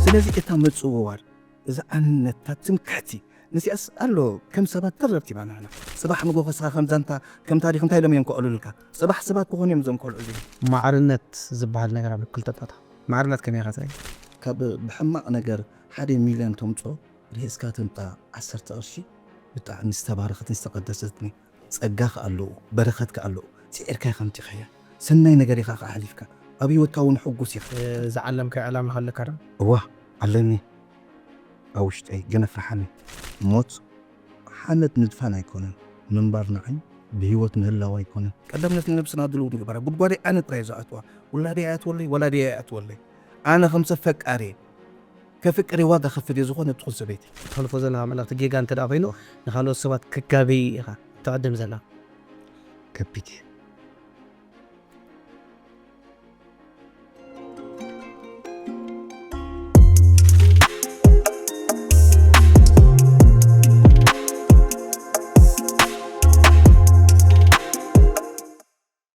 ስለዚ እታ ምጽውዋር፣ እዛ ኣንነትታ ትምክሕቲ፣ ነዚኣስ ኣሎ ከም ሰባት ተረርቲባና ኢና። ጽባሕ ንጎ ከስኻ ከም ዛንታ፣ ከም ታሪኽ እንታይ ኢሎም እዮም ከቕልሉልካ? ጽባሕ ሰባት ክኾኑ እዮም እዞም ቆልዑ እዚኦም። ማዕርነት ዝበሃል ነገር ኣሎ ክልተ ጣታ። ማዕርነት ከመይ ኢኻ ትርኢ? ካብ ብሕማቕ ነገር ሓደ ሚልዮን ተምጽኦ ርሂጽካ ተምጻ ዓሰርተ ቅርሺ ብጣዕሚ ዝተባረኸትን ዝተቐደሰትን ጸጋ ከኣ ኣለዎ፣ በረኸት ከኣ ኣለዎ። ስዒርካ ኢኻ ኣምጺኻያ። ሰናይ ነገር ኢኻ ከኣ ኣሕሊፍካ። ኣብ ህይወትካ እውን ሕጉስ ኢኻ። ዝዓለምካዮ ዕላማ ከለካ ዶ? እዋ ኣለኒ። ኣብ ውሽጠይ ግን ኣፍርሓኒ። ሞት ሓመድ ምድፋን ኣይኮነን። ምንባር ንዓይ ብህይወት ምህላው ኣይኮነን። ቀዳምነት ንነብስና ድልው ንግበራ። ጉድጓደይ ኣነ ጥራይ ዝኣትዋ። ውላደይ ኣይኣትወለይ፣ ወላዲየይ ኣይኣትወለይ። ኣነ ከም ሰብ ፈቃሪ እየ። ከፍቅር ዋጋ ከፍል እየ ዝኾነ ትኹን ሰበይቲ። ተሕልፎ ዘለኻ መልእኽቲ ጌጋ እንተ ደኣ ኮይኑ ንኻልኦት ሰባት ክጋበይ ኢኻ ትዕድም ዘላ። ከቢድ እዩ።